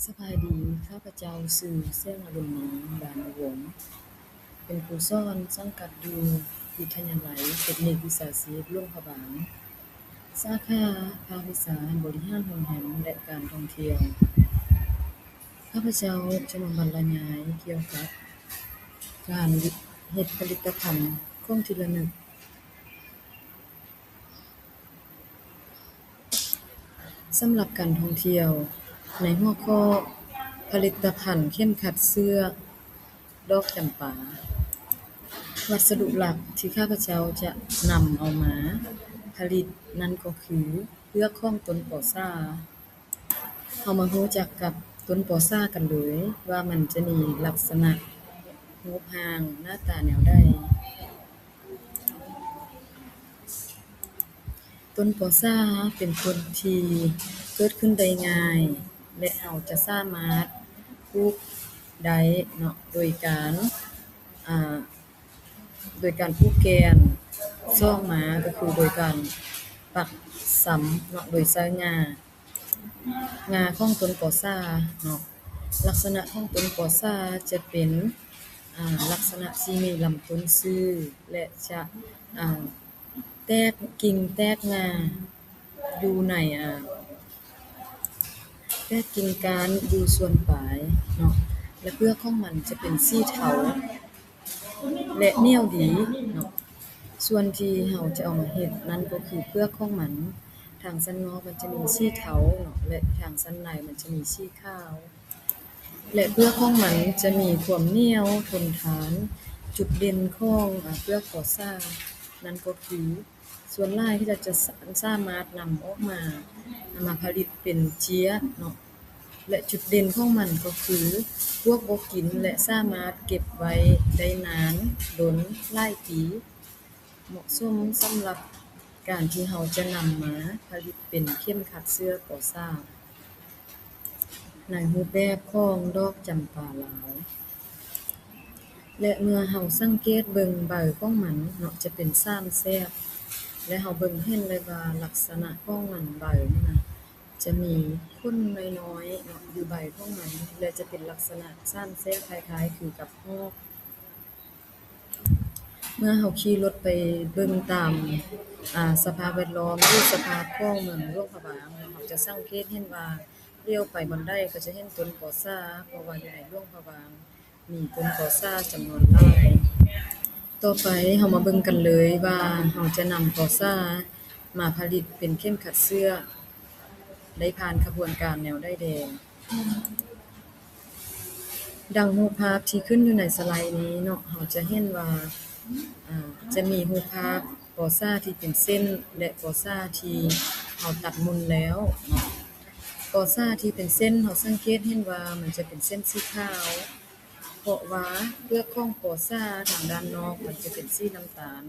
ສະບາຍດີ, ຂ້າພະເຈົ້າຊື່ ແສງອະລຸນນາມ ບານວົງ, ເປັນຄູສອນສັງກັດຢູ່ວິທະຍາໄລເຕັກນິກວິຊາຊີບຫຼວງພະບາງ, ສາຂາພາກວິຊາບໍລິຫານໂຮງແຮມ ແລະ ການທ່ອງທ່ຽວ. ຂ້າພະເຈົ້າຈະມາບັນລະຍາຍກ່ຽວກັບການເຮັດຜະລິດຕະພັນຂອງທີ່ລະນຶກ. ສຳລັບການທ່ອງທ່ຽວ ໃນຫົວຂໍ້ຜະລິດຕະພັນເຂັມຂັດເຊື້ອດອກຈຳປາ, ວັດສະດຸຫຼັກທີ່ຂ້າພະເຈົ້າຈະນຳເອົາມາຜະລິດນັ້ນກໍຄືເປືອກຂອງຕົ້ນປໍຊາ. ເຮົາມາຮູ້ຈັກກັບຕົ້ນປໍຊາກັນເລີຍ ວ່າມັນຈະມີລັກສະນະຮູບຮ່າງໜ້າຕາແນວໃດ. ຕົ້ນປໍຊາເປັນຕົ້ນທີ່ເກີດຂຶ້ນໄດ້ງ່າຍ ແລະ ເຮົາຈະສາມາດປູກໄດ້ເນາະ ໂດຍການ ອາ ໂດຍການປູກແກ່ນ, ສອງມາກໍຄືໂດຍການປັກຊຳເນາະ ໂດຍໃຊ້ງ່າ. ງ່າຂອງຕົ້ນປໍຊາເນາະ, ລັກສະນະຂອງຕົ້ນປໍຊາຈະເປັນ ອາ ລັກສະນະທີ່ມີລຳຕົ້ນຊື່ ແລະ ຈະ ອາ ແຕກກິ່ງແຕກງ່າຢູ່ໃນ ອາ ແຕກກິ່ງກ້ານຢູ່ສ່ວນປາຍເນາະ ແລະ ເປືອກຂອງມັນຈະເປັນສີເທົາ ແລະ ໜຽວດີເນາະ. ສ່ວນທີ່ເຮົາຈະເອົາມາເຮັດນັ້ນກໍຄືເປືອກຂອງມັນ, ທາງຊັ້ນນອກມັນຈະມີສີເທົາເນາະ ແລະ ທາງຊັ້ນໃນມັນຈະມີສີຂາວ ແລະ ເປືອກຂອງມັນຈະມີຄວາມໜຽວທົນທານ. ຈຸດເດັ່ນຂອງ ອາ ເປືອກປໍຊານັ້ນກໍຄື ສ່ວນຫຼາຍທີ່ເຮົາຈະສາ ສາມາດນຳອອກມາ ນຳມາຜະລິດເປັນເຈ້ຍເນາະ ແລະ ຈຸດເດັ່ນຂອງມັນກໍຄື ພວກບໍ່ກິນ ແລະ ສາມາດເກັບໄວ້ໄດ້ນານດົນຫຼາຍປີ, ເໝາະສົມສຳລັບການທີ່ເຮົາຈະນຳມາຜະລິດເປັນເຂັມຂັດເຊື້ອປໍຊາ ໃນຮູບແບບຂອງດອກຈຳປາລາວ. ແລະ ເມື່ອເຮົາສັງເກດເບິ່ງໃບຂອງມັນເນາະ ຈະເປັນສາມແສບ ແລະ ເຮົາເບິ່ງເຫັນໄດ້ວ່າລັກສະນະຂອງມັນ ໃບມັນນະ ຈະມີຂົນນ້ອຍໆເນາະ ຢູ່ໃບຂອງມັນ ແລະ ຈະເປັນລັກສະນະສາມແສບ ຄ້າຍໆຄືກັບຫອກ. ເມື່ອເຮົາຂີ່ລົດໄປເບິ່ງຕາມ ອາ ສະພາບແວດລ້ອມ ຫຼື ສະພາບຂອງເມືອງຫຼວງພະບາງ, ເຮົາຈະສັງເກດເຫັນວ່າ ຫຼຽວໄປບ່ອນໃດກໍຈະເຫັນຕົ້ນປໍຊາ ເພາະວ່າຢູ່ໃນຫຼວງພະບາງມີຕົ້ນປໍຊາຈຳນວນຫຼາຍ. ຕໍ່ໄປເຮົາມາເບິ່ງກັນເລີຍວ່າ ເຮົາຈະນຳປໍຊາມາຜະລິດເປັນເຂັມຂັດເຊື້ອ ໄດ້ຜ່ານຂະບວນການແນວໃດແດ່. ດັ່ງຮູບພາບທີ່ຂຶ້ນຢູ່ໃນສະໄລນີ້ເນາະ, ເຮົາຈະເຫັນວ່າ ອາ ຈະມີຮູບພາບປໍຊາທີ່ເປັນເສັ້ນ ແລະ ປໍຊາທີ່ເຮົາຕັດໝຸ່ນແລ້ວເນາະ. ປໍຊາທີ່ເປັນເສັ້ນ ເຮົາສັງເກດເຫັນວ່າມັນຈະເປັນເສັ້ນສີຂາວ ເພາະວ່າເປືອກຂອງປໍຊາທາງດ້ານນອກມັນຈະເປັນສີນ້ຳຕານ.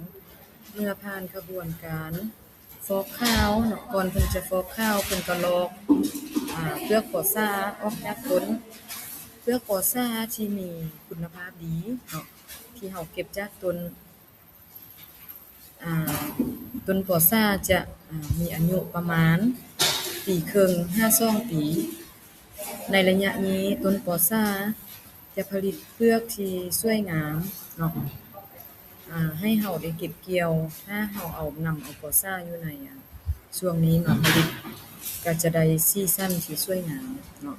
ເມື່ອຜ່ານຂະບວນການ ຟອກຂາວເນາະ, ກ່ອນເພິ່ນຈະຟອກຂາວ ເພິ່ນກໍລອກ ອາ ເປືອກປໍຊາອອກຈາກຕົ້ນ. ເປືອກປໍຊາທີ່ມີຄຸນນະພາບດີເນາະ ທີ່ເຮົາເກັບຈາກຕົ້ນ ອາ ຕົ້ນປໍຊາຈະ ອາ ມີອາຍຸປະມານປີເຄິ່ງຫາສອງປີ. ໃນໄລຍະນີ້ ຕົ້ນປໍຊາຈະຜະລິດເປືອກທີ່ສວຍງາມເນາະ ອາ ໃຫ້ເຮົາໄດ້ເກັບກ່ຽວ. ຖ້າເຮົາເອົາ ນຳເອົາປໍຊາຢູ່ໃນ ອາ ຊ່ວງນີ້ມາຜະລິດ ກໍຈະໄດ້ສີສັນທີ່ສວຍງາມເນາະ.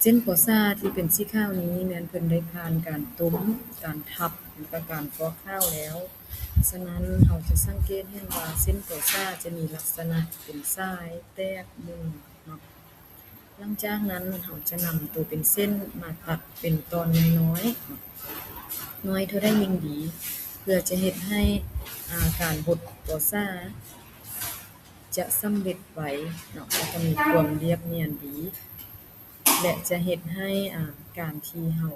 ເສັ້ນປໍຊາທີ່ເປັນສີຂາວນີ້ ແມ່ນເພິ່ນໄດ້ຜ່ານການຕົ້ມ, ການທັບ ແລະ ກະການຟອກຂາວແລ້ວ. ສະນັ້ນ ເຮົາຈະສັງເກດເຫັນວ່າເສັ້ນປໍຊາຈະມີລັກສະນະເປັນສາຍແຕກໝຸ່ນເນາະ. ຫຼັງຈາກນັ້ນ ເຮົາຈະນຳໂຕເປັນເສັ້ນມາຕັດເປັນຕອນນ້ອຍໆ ນ້ອຍເທົ່າໃດຍິ່ງດີ ເພື່ອຈະເຮັດໃຫ້ ອາ ການບົດປໍຊາຈະສຳເລັດໄວເນາະ ແລະ ກໍມີຄວາມລຽບນຽນດີ ແລະ ຈະເຮັດໃຫ້ ອາ ການທີ່ເຮົາ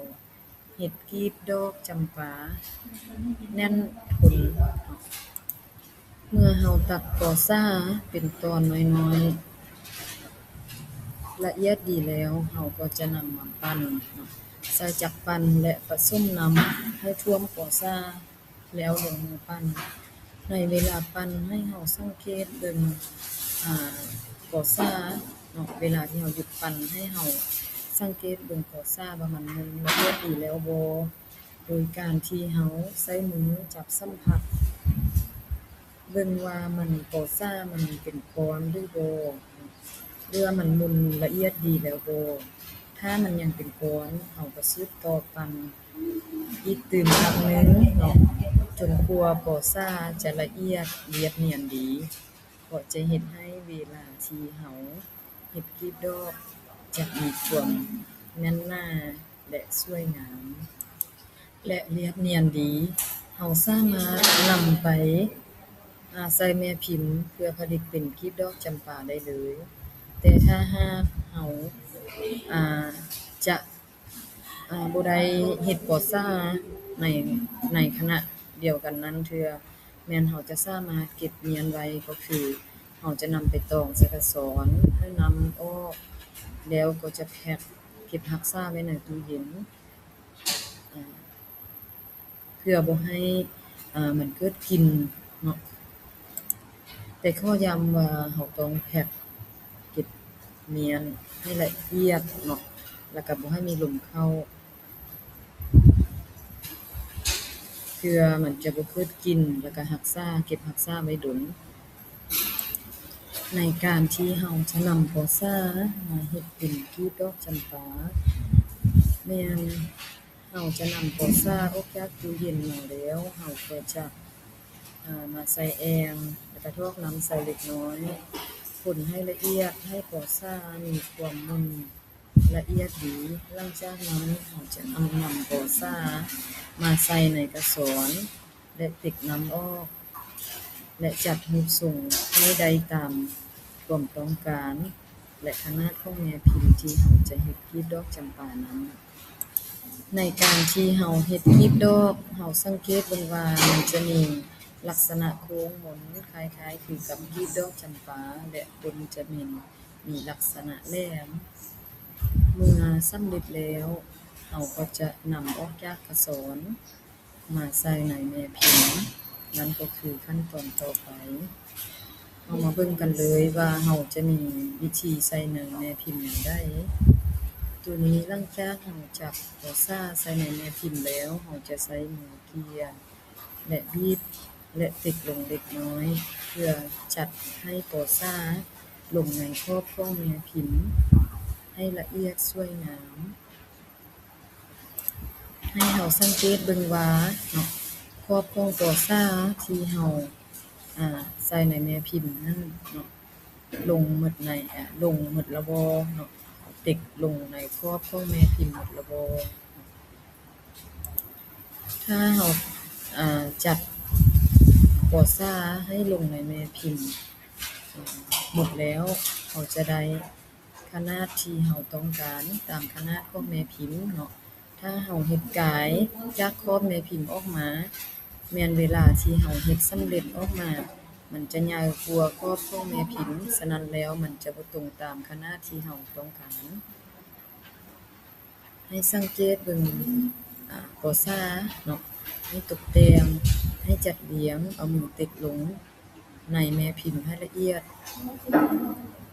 ເຮັດກີບດອກຈຳປາແໜ້ນທົນ. ເມື່ອເຮົາຕັດປໍຊາເປັນຕອນນ້ອຍໆ ລະອຽດດີແລ້ວ, ເຮົາກໍຈະນຳມາປັ່ນເນາະ ໃສ່ຈັກປັ່ນ ແລະ ປະສົມນ້ຳໃຫ້ຖ້ວມປໍຊາ ແລ້ວລົງມືປັ່ນ. ໃນເວລາປັ່ນ ໃຫ້ເຮົາສັງເກດເບິ່ງ ອາ ປໍຊາ ເນາະ ເວລາທີ່ເຮົາຢຸດປັ່ນ ໃຫ້ເຮົາສັງເກດເບິ່ງກໍຊ້າວ່າມັນໝຸ່ນລະອຽດດີແລ້ວບໍ່ ໂດຍການທີ່ເຮົາໃຊ້ມືຈັບສຳຜັດເບິ່ງວ່າມັນ ກໍຊ້າມັນເປັນກ້ອນຫຼືບໍ່ ຫຼືວ່າມັນໝຸ່ນລະອຽດດີແລ້ວບໍ່. ຖ້າມັນຍັງເປັນກ້ອນ ເຮົາກໍສືບຕໍ່ປັ່ນອີກຕື່ມຄັ້ງໜຶ່ງເນາະ ຈົນກວ່າກໍຊ້າຈະລະອຽດລຽບນຽນດີ. ເພາະຈະເຮັດໃຫ້ເວລາທີ່ເຮົາເຮັດກີບດອກຈະມີຄວາມແໜ້ນໜາ ແລະ ສວຍງາມ ແລະ ລຽບນຽນດີ. ເຮົາສາມາດນຳໄປ ອາ ໃສ່ແມ່ພິມເພື່ອຜະລິດເປັນກີບດອກຈຳປາໄດ້ເລີຍ. ແຕ່ຖ້າຫາກເຮົາ ອາ ຈະ ອາ ບໍ່ໄດ້ເຮັດກໍຊ້າໃນ ໃນຂະນະດຽວກັນນັ້ນເທື່ອ ແມ່ນເຮົາຈະສາມາດເກັບນຽນໄວ້ ກໍຄືເຮົາຈະນຳໄປຕອງໃສ່ກະສອນ ໃຫ້ນ້ຳອອກ ແລ້ວກໍຈະແພັກເກັບຮັກສາໄວ້ໃນຕູ້ເຢັນ ອາ ເພື່ອບໍ່ໃຫ້ ອາ ມັນເກີດກິ່ນເນາະ. ແຕ່ຂໍຢ້ຳວ່າເຮົາຕ້ອງແພັກເກັບນຽນໃຫ້ລະອຽດເນາະ ແລ້ວກໍບໍ່ໃຫ້ມີລົມເຂົ້າ ເພື່ອມັນຈະບໍ່ເກີດກິ່ນ ແລ້ວກໍຮັກສາ ເກັບຮັກສາໄວ້ດົນ. ໃນການທີ່ເຮົາຈະນຳກໍຊ້າມາເຮັດເປັນກີບດອກຈຳປາ ແມ່ນ ເຮົາຈະນຳກໍຊ້າອອກຈາກຕູ້ເຢັນມາແລ້ວ ເຮົາກໍຈະ ອາ ມາໃສ່ແອ່ງ ແລ້ວກະຖອກນ້ຳໃສ່ເລັກນ້ອຍ ຄົນໃຫ້ລະອຽດ ໃຫ້ກໍຊ້າມີຄວາມໝຸ່ນລະອຽດດີ. ຫຼັງຈາກນັ້ນ ເຮົາຈະເອົາ ນຳກໍຊ້າມາໃສ່ໃນກະສອນ ແລະ ເຕັກນ້ຳອອກ ແລະ ຈັດຮູບຊົງໃຫ້ໄດ້ຕາມຄວາມຕ້ອງການ ແລະ ຂະໜາດຂອງແມ່ພິມທີ່ເຮົາຈະເຮັດກີບດອກຈຳປານັ້ນ. ໃນການທີ່ເຮົາເຮັດກີບດອກ ເຮົາສັງເກດເບິ່ງວ່າມັນຈະມີລັກສະນະໂຄ້ງມົນຄ້າຍໆຄືກັບກີບດອກຈຳປາ ແລະ ຄົນຈະມີ ມີລັກສະນະແຫຼມ. ເມື່ອສຳເລັດແລ້ວ ເຮົາກໍຈະນຳອອກຈາກກະສອນ ມາໃສ່ໃນແມ່ພິມ, ນັ້ນກໍຄືຂັ້ນຕອນຕໍ່ໄປ. ເຮົາມາເບິ່ງກັນເລີຍວ່າເຮົາຈະມີວິທີໃສ່ໃນແມ່ພິມແນວໃດ. ໂຕນີ້ຫຼັງຈາກເຮົາຈັບກໍຊ້າໃສ່ໃນແມ່ພິມແລ້ວ, ເຮົາຈະໃຊ້ມືເກ່ຍ ແລະ ບີບ ແລະ ເຕັກລົງເລັກນ້ອຍ ເພື່ອຈັດໃຫ້ກໍຊ້າລົງໃນຂອບຂອງແມ່ພິມໃຫ້ລະອຽດສວຍງາມ. ໃຫ້ເຮົາສັງເກດເບິ່ງວ່າເນາະ ຂອບຂອງກໍຊ້າທີ່ເຮົາ ອາ ໃສ່ໃນແມ່ພິມນັ້ນເນາະ ລົງໝົດໃນ ອາ ລົງໝົດລະບໍ່ເນາະ ເຕັກລົງໃນຂອບຂອງແມ່ພິມໝົດລະບໍ່. ຖ້າເຮົາ ອາ ຈັດກໍຊ້າໃຫ້ລົງໃນແມ່ພິມ ອາ ໝົດແລ້ວ ເຮົາຈະໄດ້ ຂະໜາດທີ່ເຮົາຕ້ອງການຕາມຂະໜາດຂອງແມ່ພິມເນາະ. ຖ້າເຮົາເຮັດກາຍຈາກຂອບແມ່ພິມອອກມາ ແມ່ນເວລາທີ່ເຮົາເຮັດສຳເລັດອອກມາ ມັນຈະໃຫຍ່ກວ່າຂອບຂອງແມ່ພິມ, ສະນັ້ນແລ້ວມັນຈະບໍ່ຕົງຕາມຂະໜາດທີ່ເຮົາຕ້ອງການ. ໃຫ້ສັງເກດເບິ່ງ ອາ ກໍຊ້າເນາະ, ໃຫ້ຕົກແຕ່ງ, ໃຫ້ຈັດລຽງ, ເອົາມືເຕັກລົງ ໃນແມ່ພິມໃຫ້ລະອຽດ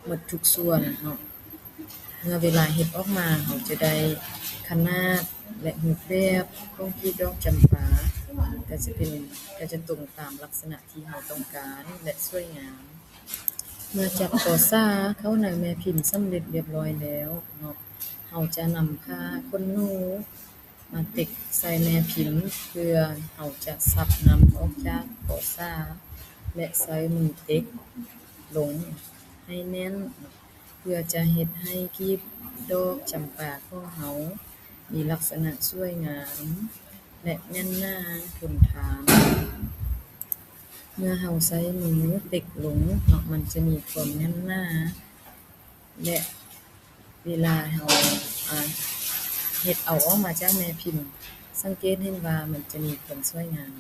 ໝົດທຸກສ່ວນເນາະ. ເມື່ອເວລາເຮັດອອກມາ ເຮົາຈະໄດ້ຂະໜາດ ແລະ ຮູບແບບຂອງກີບດອກຈຳປາ ກໍຈະເປັນ ກໍຈະຕົງຕາມລັກສະນະທີ່ເຮົາຕ້ອງການ ແລະ ສວຍງາມ. ເມື່ອຈັບກໍຊ້າເຂົ້າໃນແມ່ພິມສຳເລັດລຽບຮ້ອຍແລ້ວເນາະ, ເຮົາຈະນຳຜ້າຂົນໜູ ມາຕິດໃສ່ແມ່ພິມ ເພື່ອເຮົາຈະຊັບນ້ຳອອກຈາກກໍຊ້າ ແລະ ໃຊ້ມືຕິດລົງໃຫ້ແໜ້ນ ເພື່ອຈະເຮັດໃຫ້ກີບດອກຈຳປາຂອງເຮົາມີລັກສະນະສວຍງາມ ແລະ ແໜ້ນໜາທົນທານ. ເມື່ອເຮົາໃຊ້ມືຕິດລົງເນາະ ມັນຈະມີຄວາມແໜ້ນໜາ ແລະ ເວລາເຮົາ ອາ ເຮັດເອົາອອກມາຈາກແມ່ພິມ ສັງເກດເຫັນວ່າມັນຈະມີຄວາມສວຍງາມ.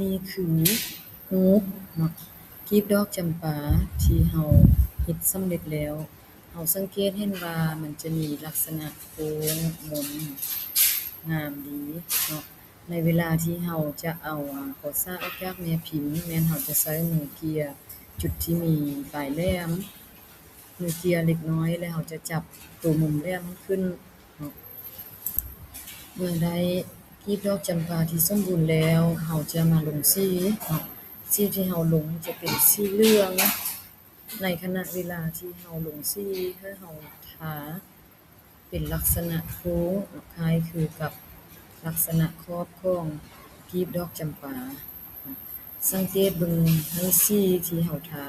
ນີ້ຄືຮູບເນາະ ກີບດອກຈຳປາທີ່ເຮົາເຮັດສຳເລັດແລ້ວ. ເຮົາສັງເກດເຫັນວ່າມັນຈະມີລັກສະນະໂຄ້ງມົນງາມດີເນາະ. ໃນເວລາທີ່ເຮົາຈະເອົາ ອາ ກໍຊ້າອອກຈາກແມ່ພິມ ແມ່ນເຮົາຈະໃຊ້ມືເກ່ຍຈຸດທີ່ມີປາຍແຫຼມ ມືເຈຍເລັກນ້ອຍ ແລະ ເຮົາຈະຈັບໂຕມຸມແຫຼມຂຶ້ນເນາະ. ເມື່ອໄດ້ກີບດອກຈຳປາທີ່ສົມບູນແລ້ວ ເຮົາຈະມາລົງສີເນາະ. ສີທີ່ເຮົາລົງຈະເປັນສີເຫຼືອງ. ໃນຂະນະເວລາທີ່ເຮົາລົງສີ ໃຫ້ເຮົາທາເປັນລັກສະນະໂຄ້ງ ຄ້າຍຄືກັບລັກສະນະຂອບຂອງກີບດອກຈຳປາ. ສັງເກດເບິ່ງໃຫ້ສີທີ່ເຮົາທາ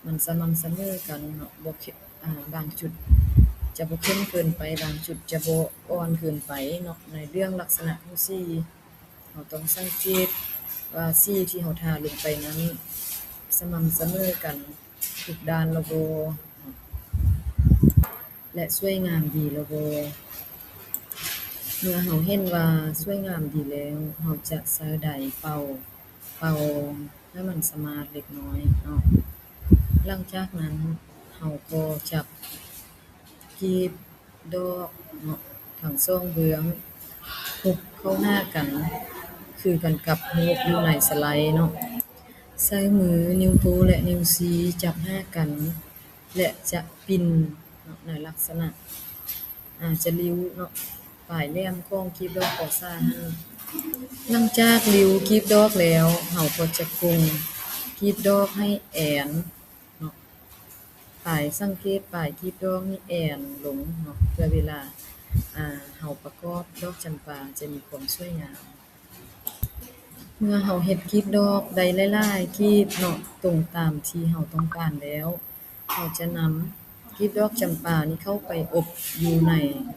ມັນສະໝ່ຳສະເໝີກັນເນາະ, ບໍ່ເຂັ້ມ ອາ ບາງຈຸດຈະບໍ່ເຂັ້ມເກີນໄປ, ບາງຈຸດຈະບໍ່ອ່ອນເກີນໄປເນາະ. ໃນເລື່ອງລັກສະນະຂອງສີ ເຮົາຕ້ອງສັງເກດວ່າສີທີ່ເຮົາທາລົງໄປນັ້ນ ສະໝ່ຳສະເໝີກັນທຸກດ້ານແລ້ວບໍ່ ແລະ ສວຍງາມດີແລ້ວບໍ່. ເມື່ອເຮົາເຫັນວ່າສວຍງາມດີແລ້ວ ເຮົາຈະໃຊ້ໄດເປົ່າ ເປົ່າໃຫ້ມັນສະໝາດເລັກນ້ອຍເນາະ. ຫຼັງຈາກນັ້ນເຮົາກໍຈັບກີບດອກເນາະ ທັງສອງເບື້ອງ ຮຸບເຂົ້າຫາກັນ ຄືກັນກັບຮູບຢູ່ໃນສະໄລເນາະ. ໃຊ້ມືນິ້ວໂປ້ ແລະ ນິ້ວຊີ້ຈັບຫາກັນ ແລະ ຈະປິ່ນເນາະ ໃນລັກສະນະ ອາ ຈະລິ້ວເນາະ ປາຍແຫຼມຂອງກີບດອກປໍຊາຫັ້ນ. ຫຼັງຈາກລິ້ວກີບດອກແລ້ວ ເຮົາກໍຈະກົງກີບດອກໃຫ້ແອນເນາະ, ປາຍ ສັງເກດປາຍກີບດອກໃຫ້ແອນລົງເນາະ ເພື່ອເວລາ ອາ ເຮົາປະກອບດອກຈຳປາຈະມີຄວາມສວຍງາມ. ເມື່ອເຮົາເຮັດກີບດອກໄດ້ຫຼາຍໆກີບເນາະ ຕົງຕາມທີ່ເຮົາຕ້ອງການແລ້ວ ເຮົາຈະນຳກີບດອກຈຳປານີ້ເຂົ້າໄປອົບຢູ່ໃນ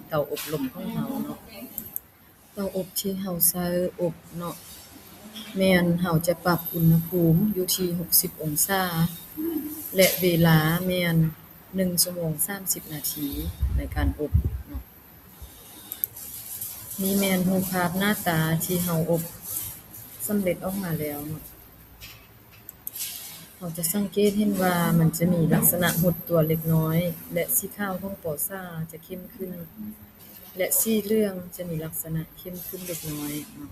ເຕົາອົບລົມຂອງເຮົາເນາະ. ເຕົາອົບທີ່ເຮົາໃຊ້ອົບເນາະ ແມ່ນເຮົາຈະປັບອຸນຫະພູມຢູ່ທີ່ຫົກສິບອົງສາ ແລະ ເວລາແມ່ນໜຶ່ງຊົ່ວໂມງສາມສິບນາທີໃນການອົບເນາະ. ນີ້ແມ່ນຮູບພາບໜ້າຕາທີ່ເຮົາອົບສຳເລັດອອກມາແລ້ວເນາະ. ເຮົາຈະສັງເກດເຫັນວ່າມັນຈະມີລັກສະນະຫົດຕົວເລັກນ້ອຍ ແລະ ສີຂາວຂອງປໍຊາຈະເຂັ້ມຂຶ້ນ ແລະ ສີເຫຼືອງຈະມີລັກສະນະເຂັ້ມຂຶ້ນເລັກນ້ອຍເນາະ.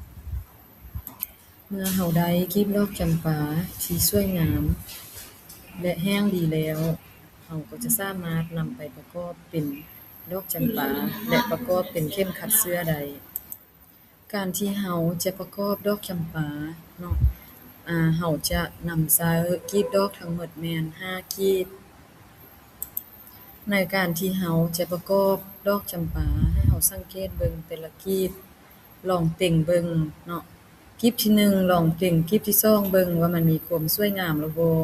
ເມື່ອເຮົາໄດ້ກີບດອກຈຳປາທີ່ສວຍງາມ ແລະ ແຫ້ງດີແລ້ວ, ເຮົາກໍຈະສາມາດນຳໄປປະກອບເປັນດອກຈຳປາ ແລະ ປະກອບເປັນເຂັມຂັດເສື້ອໄດ້. ການທີ່ເຮົາຈະປະກອບດອກຈຳປາເນາະ, ອາ, ເຮົາຈະນຳໃຊ້ກີບດອກທັງໝົດແມ່ນຫ້າກີບ. ໃນການທີ່ເຮົາຈະປະກອບດອກຈຳປາ, ໃຫ້ເຮົາສັງເກດເບິ່ງແຕ່ລະກີບ, ລອງເຕັງເບິ່ງເນາະ. ກີບທີໜຶ່ງ ລອງເຕັງກີບທີສອງເບິ່ງວ່າມັນມີຄວາມສວຍງາມແລ້ວບໍ່?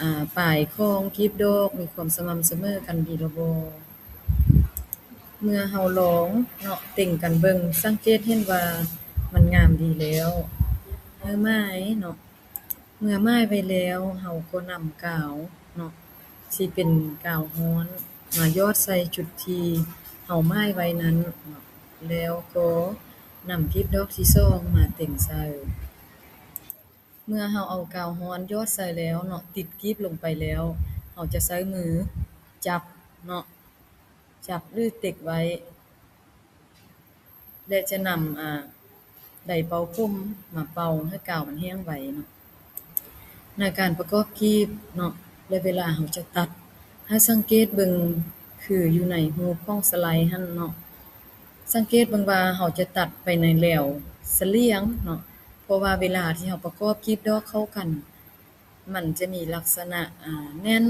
ອາ, ປາຍຂອງກີບດອກມີຄວາມສະໝ່ຳສະເໝີກັນດີແລ້ວບໍ່? ເມື່ອເຮົາລອງເນາະ ເຕັງກັນເບິ່ງ, ສັງເກດເຫັນວ່າມັນງາມດີແລ້ວ, ໃຫ້ໝາຍເນາະ. ເມື່ອໝາຍໄວ້ແລ້ວ, ເຮົາກໍນຳກາວເນາະ ທີ່ເປັນກາວຮ້ອນ ມາຢອດໃສ່ຈຸດທີ່ເຮົາໝາຍໄວ້ນັ້ນເນາະ, ແລ້ວກໍນຳກີບດອກທີສອງມາເຕັງໃສ່. ເມື່ອເຮົາເອົາກາວຮ້ອນຢອດໃສ່ແລ້ວເນາະ, ຕິດກີບລົງໄປແລ້ວ, ເຮົາຈະໃຊ້ມືຈັບເນາະ, ຈັບ ຫຼື ເຕັກໄວ້ ແລະ ຈະນຳ ອາ ໄດເປົ່າຜົມມາເປົ່າໃຫ້ກາວມັນແຫ້ງໄວເນາະ. ໃນການປະກອບກີບເນາະ ແລະ ເວລາເຮົາຈະຕັດ, ໃຫ້ສັງເກດເບິ່ງ ຄືຢູ່ໃນຮູບຂອງສະໄລຫັ້ນເນາະ, ສັງເກດເບິ່ງວ່າເຮົາຈະຕັດໄປໃນແລວສະຫຼຽງເນາະ, ເພາະວ່າເວລາທີ່ເຮົາປະກອບກີບດອກເຂົ້າກັນ ມັນຈະມີລັກສະນະ ອາ ແໜ້ນ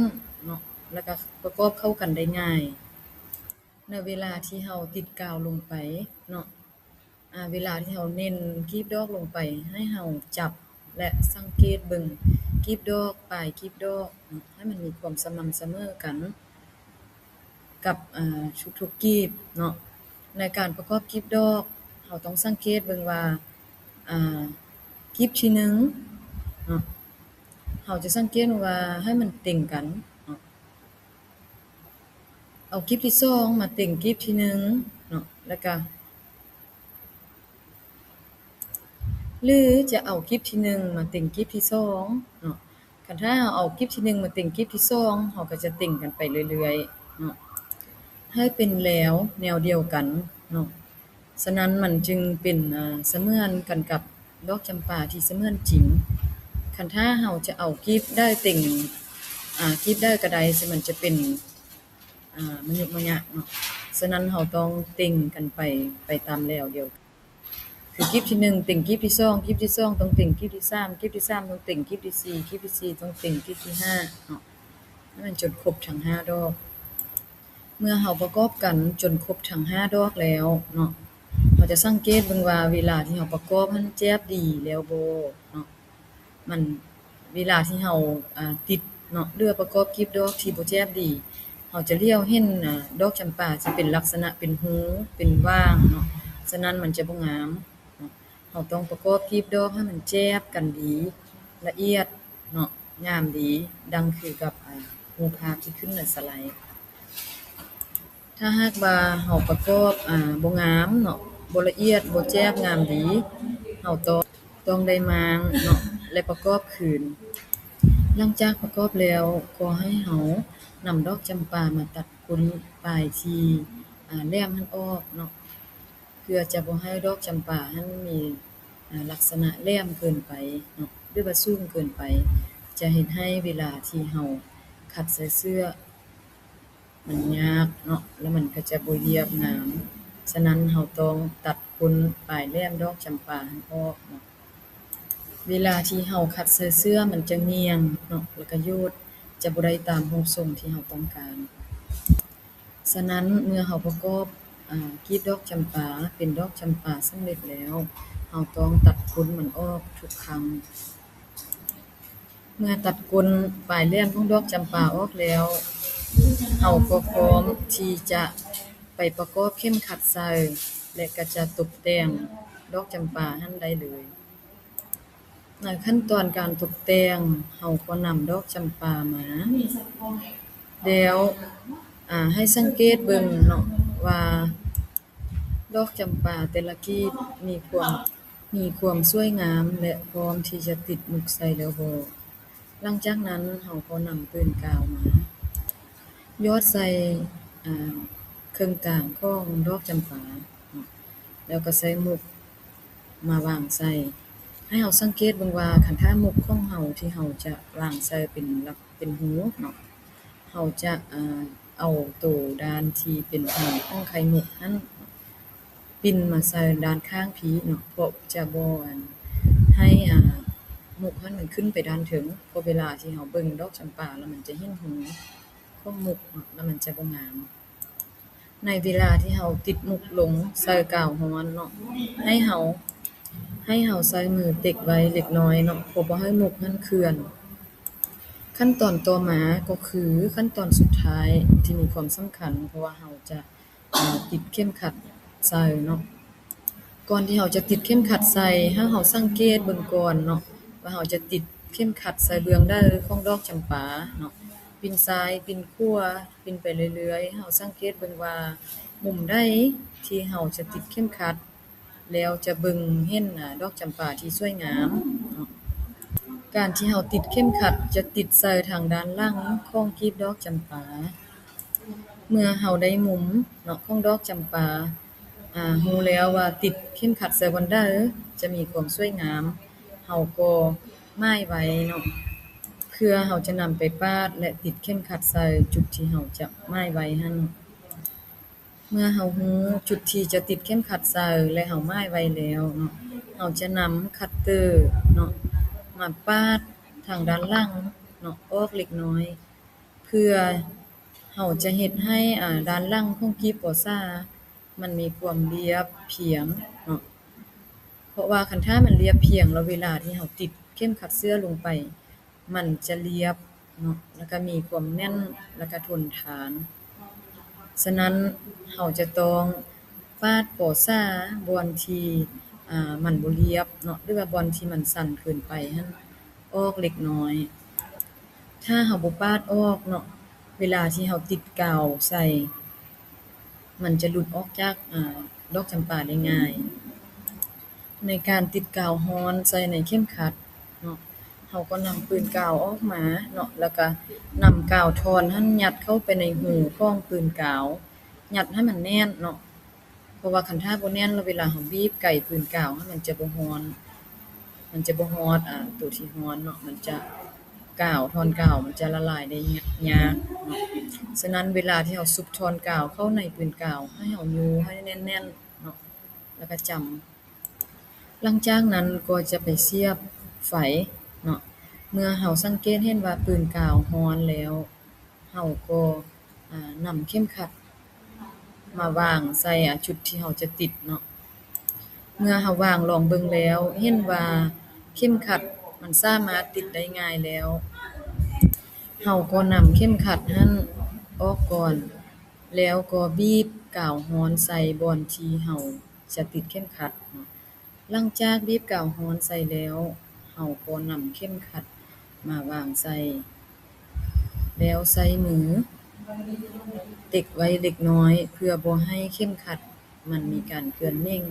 ເນາະ ແລ້ວກໍປະກອບເຂົ້າກັນໄດ້ງ່າຍ. ໃນເວລາທີ່ເຮົາຕິດກາວລົງໄປເນາະ, ອາ ເວລາທີ່ເຮົາເໜັນກີບດອກລົງໄປ, ໃຫ້ເຮົາຈັບ ແລະ ສັງເກດເບິ່ງກີບດອກ, ປາຍກີບດອກເນາະ, ໃຫ້ມັນມີຄວາມສະໝ່ຳສະເໝີກັນ ກັບ ອາ ທຸກໆກີບເນາະ. ໃນການປະກອບກີບດອກ, ເຮົາຕ້ອງສັງເກດເບິ່ງວ່າ ອາ ກີບທີໜຶ່ງເນາະ, ເຮົາຈະສັງເກດວ່າໃຫ້ມັນເຕັງກັນເນາະ, ເອົາກີບທີສອງມາເຕັງກີບທີໜຶ່ງເນາະ, ແລ້ວກະ ຫຼື ຈະເອົາກີບທີໜຶ່ງມາເຕັງກີບທີສອງເນາະ. ຄັນຖ້າເຮົາເອົາກີບທີໜຶ່ງມາເຕັງກີບທີສອງ, ເຮົາກໍຈະເຕັງກັນໄປເລື້ອຍໆເນາະ, ໃຫ້ເປັນແລວແນວດຽວກັນເນາະ. ສະນັ້ນມັນຈຶ່ງເປັນ ອາ ສະເໝືອນກັນກັບດອກຈຳປາທີ່ສະເໝືອນຈິງ. ຄັນຖ້າເຮົາຈະເອົາກີບໄດ້ເຕັງ ອາ ກີບໃດກໍໄດ້ ຊຶ່ງມັນຈະເປັນ ອາ ມະຍຸມະຍະເນາະ. ສະນັ້ນເຮົາຕ້ອງເຕັງກັນໄປ ໄປຕາມແລວດຽວ ຄືກີບທີໜຶ່ງເຕັງກີບທີສອງ ກີບທີສອງຕ້ອງເຕັງກີບທີສາມ ກີບທີສາມຕ້ອງເຕັງກີບທີສີ່ ກີບທີສີ່ຕ້ອງເຕັງກີບທີຫ້າເນາະ ໃຫ້ມັນຈົນຄົບທັງຫ້າດອກ. ເມື່ອເຮົາປະກອບກັນຈົນຄົບທັງຫ້າດອກແລ້ວເນາະ ເຮົາຈະສັງເກດເບິ່ງວ່າເວລາທີ່ເຮົາປະກອບຫັ້ນແຈບດີແລ້ວບໍ່ເນາະ. ມັນ ເວລາທີ່ເຮົາ ອາ ຕິດເນາະ ຫຼືວ່າປະກອບກີບດອກທີ່ບໍ່ແຈບດີ ເຮົາຈະຫຼຽວເຫັນ ອາ ດອກຈຳປາທີ່ເປັນລັກສະນະເປັນຮູ ເປັນຫວ່າງເນາະ ສະນັ້ນມັນຈະບໍ່ງາມເນາະ. ເຮົາຕ້ອງປະກອບກີບດອກໃຫ້ມັນແຈບກັນດີ ລະອຽດເນາະ ງາມດີ ດັ່ງຄືກັບ ອາ ຮູບພາບທີ່ຂຶ້ນໃນສະໄລ. ຖ້າຫາກວ່າເຮົາປະກອບ ອາ ບໍ່ງາມເນາະ ບໍ່ລະອຽດ ບໍ່ແຈບງາມດີ ເຮົາຕ້ອງ ຕ້ອງໄດ້ມ້າງເນາະ ແລະ ປະກອບຄືນ. ຫຼັງຈາກປະກອບແລ້ວ ກໍໃຫ້ເຮົານຳດອກຈຳປາມາຕັດກົ້ນປາຍທີ່ ອາ ແຫຼມຫັ້ນອອກເນາະ ເພື່ອຈະບໍ່ໃຫ້ດອກຈຳປາຫັ້ນມີ ອາ ລັກສະນະແຫຼມເກີນໄປເນາະ ຫຼືວ່າສູງເກີນໄປ ຈະເຮັດໃຫ້ເວລາທີ່ເຮົາຂັດໃສ່ເສື້ອ ມັນຍາກເນາະ ແລ້ວມັນກໍຈະບໍ່ລຽບງາມ. ສະນັ້ນເຮົາຕ້ອງຕັດກົ້ນປາຍແຫຼມດອກຈຳປາຫັ້ນອອກເນາະ. ເວລາທີ່ເຮົາຂັດໃສ່ເສື້ອມັນຈະງ່ຽງເນາະ ແລ້ວກໍໂຍດ ຈະບໍ່ໄດ້ຕາມຮູບຊົງທີ່ເຮົາຕ້ອງການ. ສະນັ້ນເມື່ອເຮົາປະກອບ ອາ ກີບດອກຈຳປາເປັນດອກຈຳປາສຳເລັດແລ້ວ ເຮົາຕ້ອງຕັດກົ້ນມັນອອກທຸກຄັ້ງ. ເມື່ອຕັດກົ້ນປາຍແຫຼມຂອງດອກຈຳປາອອກແລ້ວ ເຮົາກໍພ້ອມທີ່ຈະໄປປະກອບເຂັມຂັດໃສ່ ແລະ ກໍຈະຕົບແຕ່ງດອກຈຳປາຫັ້ນໄດ້ເລີຍ. ໃນຂັ້ນຕອນການຕົບແຕ່ງ ເຮົາກໍນຳດອກຈຳປາມາ ແລ້ວ ອາ ໃຫ້ສັງເກດເບິ່ງເນາະວ່າ ດອກຈຳປາແຕ່ລະກີບມີຄວາມ ມີຄວາມສວຍງາມ ແລະ ພ້ອມທີ່ຈະຕິດມຸກໃສ່ແລ້ວບໍ່. ຫຼັງຈາກນັ້ນເຮົາກໍນຳປືນກາວມາຢອດໃສ່ ອາ ເຄິ່ງກາງຂອງດອກຈຳປາເນາະ ແລ້ວກໍໃສ່ມຸກມາວາງໃສ່. ໃຫ້ເຮົາສັງເກດເບິ່ງວ່າ ຄັນຖ້າມຸກຂອງເຮົາທີ່ເຮົາຈະວາງໃສ່ເປັນລັກ ເປັນຮູເນາະ ເຮົາຈະ ອາ ເອົາໂຕດ້ານທີ່ເປັນຫອຍຂອງໄຂ່ມຸກຫັ້ນ ປິ່ນມາໃສ່ດ້ານຂ້າງພີ້ເນາະ ເພາະຈະບໍ່ ອັນ ໃຫ້ ອາ ມຸກຫັ້ນມັນຂຶ້ນໄປດ້ານເທິງ ເພາະເວລາທີ່ເຮົາເບິ່ງດອກຈຳປາແລ້ວມັນຈະເຫັນຮູຂອງມຸກເນາະ ແລ້ວມັນຈະບໍ່ງາມ. ໃນເວລາທີ່ເຮົາຕິດມຸກລົງໃສ່ກາວຮ້ອນເນາະ ໃຫ້ເຮົາ ໃຫ້ເຮົາໃຊ້ມືເຕັກໄວ້ເລັກນ້ອຍເນາະ ເພື່ອບໍ່ໃຫ້ມຸກຫັ້ນເຄື່ອນ. ຂັ້ນຕອນຕໍ່ມາກໍຄືຂັ້ນຕອນສຸດທ້າຍທີ່ມີຄວາມສຳຄັນ ເພາະວ່າເຮົາຈະ ອາ ຕິດເຂັມຂັດໃສ່ເນາະ. ກ່ອນທີ່ເຮົາຈະຕິດເຂັມຂັດໃສ່ ໃຫ້ເຮົາສັງເກດເບິ່ງກ່ອນເນາະ ວ່າເຮົາຈະຕິດເຂັມຂັດໃສ່ເບື້ອງໃດຂອງດອກຈຳປາເນາະ ປິ່ນຊ້າຍ ປິ່ນຂວາ ປິ່ນໄປເລື້ອຍໆ. ເຮົາສັງເກດເບິ່ງວ່າມຸມໃດທີ່ເຮົາຈະຕິດເຂັມຂັດ ແລ້ວຈະເບິ່ງເຫັນ ອາ ດອກຈຳປາທີ່ສວຍງາມເນາະ. ການທີ່ເຮົາຕິດເຂັມຂັດຈະຕິດໃສ່ທາງດ້ານຫຼັງຂອງກີບດອກຈຳປາ. ເມື່ອເຮົາໄດ້ມຸມເນາະຂອງດອກຈຳປາ ອາ ຮູ້ແລ້ວວ່າຕິດເຂັມຂັດໃສ່ບ່ອນໃດຈະມີຄວາມສວຍງາມ ເຮົາກໍໝາຍໄວ້ເນາະ ເພື່ອເຮົາຈະນຳໄປປາດ ແລະ ຕິດເຂັມຂັດໃສ່ຈຸດທີ່ເຮົາຈະໝາຍໄວ້ຫັ້ນ. ເມື່ອເຮົາຮູ້ຈຸດທີ່ຈະຕິດເຂັມຂັດໃສ່ ແລະ ເຮົາໝາຍໄວ້ແລ້ວເນາະ ເຮົາຈະນຳຄັດເຕີເນາະ ມາປາດທາງດ້ານຫຼັງເນາະ ອອກເລັກນ້ອຍ ເພື່ອເຮົາຈະເຮັດໃຫ້ ອາ ດ້ານຫຼັງຂອງກີບປໍຊາ ມັນມີຄວາມລຽບພຽງເນາະ. ເພາະວ່າຄັນຖ້າມັນລຽບພຽງແລ້ວ ເວລາທີ່ເຮົາຕິດເຂັມຂັດເສື້ອລົງໄປ ມັນຈະລຽບເນາະ ແລ້ວກະມີຄວາມແໜ້ນ ແລ້ວກະທົນທານ. ສະນັ້ນເຮົາຈະຕ້ອງປາດປໍຊາບ່ອນທີ່ ອາ ມັນບໍ່ລຽບເນາະ ຫຼືວ່າບ່ອນທີ່ມັນສັ້ນເກີນໄປຫັ້ນ ອອກເລັກນ້ອຍ. ຖ້າເຮົາບໍ່ປາດອອກເນາະ ເວລາທີ່ເຮົາຕິດກາວໃສ່ ມັນຈະຫຼຸດອອກຈາກ ອາ ດອກຈຳປາໄດ້ງ່າຍ. ໃນການຕິດກາວຮ້ອນໃສ່ໃນເຂັມຂັດເນາະ ເຮົາກໍນຳປືນກາວອອກມາເນາະ ແລ້ວກະນຳກາວທ່ອນຫັ້ນຍັດເຂົ້າໄປໃນຮູຂອງປືນກາວ ຍັດໃຫ້ມັນແໜ້ນເນາະ. ເພາະວ່າຄັນຖ້າບໍ່ແໜ້ນແລ້ວ ເວລາເຮົາບີບໄກປືນກາວຫັ້ນ ມັນຈະບໍ່ຮ້ອນ ມັນຈະບໍ່ຮອດ ອາ ໂຕທີ່ຮ້ອນເນາະ ມັນຈະ ກາວ ທ່ອນກາວມັນຈະລະລາຍໄດ້ຍາກເນາະ. ສະນັ້ນເວລາທີ່ເຮົາຊຸບທ່ອນກາວເຂົ້າໃນປືນກາວ ໃຫ້ເຮົາຍູ້ໃຫ້ແໜ້ນໆເນາະ ແລ້ວກໍຈຳ. ຫຼັງຈາກນັ້ນກໍຈະໄປສຽບໄຟເນາະ. ເມື່ອເຮົາສັງເກດເຫັນວ່າປືນກາວຮ້ອນແລ້ວ ເຮົາກໍ ອາ ນຳເຂັມຂັດມາວາງໃສ່ ອາ ຈຸດທີ່ເຮົາຈະຕິດເນາະ. ເມື່ອເຮົາວາງລອງເບິ່ງແລ້ວ ເຫັນວ່າເຂັມຂັດມັນສາມາດຕິດໄດ້ງ່າຍແລ້ວ ເຮົາກໍນຳເຂັມຂັດຫັ້ນອອກກ່ອນ ແລ້ວກໍບີບກາວຮ້ອນໃສ່ບ່ອນທີ່ເຮົາຈະຕິດເຂັມຂັດເນາະ. ຫຼັງຈາກບີບກາວຮ້ອນໃສ່ແລ້ວ ເຮົາກໍນຳເຂັມຂັດມາວາງໃສ່ ແລ້ວໃຊ້ມືເຕັກໄວ້ເລັກນ້ອຍ ເພື່ອບໍ່ໃຫ້ເຂັມຂັດມັນມີການເຄື່ອນເໜັງ.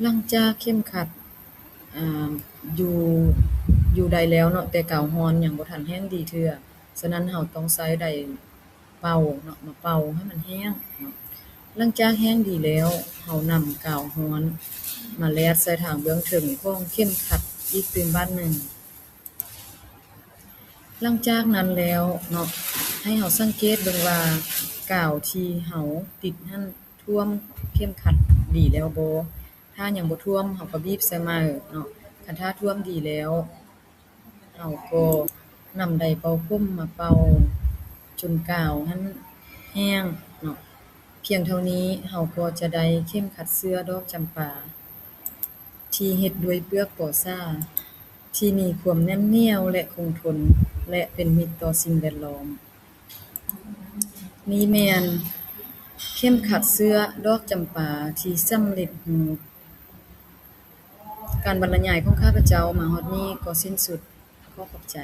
ຫຼັງຈາກເຂັມຂັດ ອາ ຢູ່ ຢູ່ໄດ້ແລ້ວເນາະ ແຕ່ກາວຮ້ອນຍັງບໍ່ທັນແຫ້ງດີເທື່ອ, ສະນັ້ນເຮົາຕ້ອງໃຊ້ໄດເປົ່າເນາະ ມາເປົ່າໃຫ້ມັນແຫ້ງເນາະ. ຫຼັງຈາກແຫ້ງດີແລ້ວ ເຮົານຳກາວຮ້ອນມາແລດໃສ່ທາງເບື້ອງເທິງຂອງເຂັມຂັດອີກຕື່ມບາດໜຶ່ງ. ຫຼັງຈາກນັ້ນແລ້ວເນາະ ໃຫ້ເຮົາສັງເກດເບິ່ງວ່າກາວທີ່ເຮົາຕິດຫັ້ນຖ້ວມເຂັມຂັດດີແລ້ວບໍ່. ຖ້າຍັງບໍ່ຖ້ວມ ເຮົາກໍບີບໃສ່ໃໝ່ເນາະ. ຄັນຖ້າຖ້ວມດີແລ້ວ ເຮົາກໍນຳໄດເປົ່າຜົມມາເປົ່າຈົນກາວຫັ້ນແຫ້ງເນາະ. ພຽງເທົ່ານີ້ເຮົາກໍຈະໄດ້ເຂັມຂັດເສື້ອດອກຈຳປາ ທີ່ເຮັດດ້ວຍເປືອກປໍຊາ ທີ່ມີຄວາມແໜ້ນໜຽວ ແລະ ຄົງທົນ ແລະ ເປັນມິດຕໍ່ສິ່ງແວດລ້ອມ. ນີ້ແມ່ນເຂັມຂັດເສື້ອດອກຈຳປາທີ່ສຳເລັດຮູບ. ການບັນລະຍາຍຂອງຂ້າພະເຈົ້າມາຮອດນີ້ກໍສິ້ນສຸດ. ຂໍຂອບໃຈ.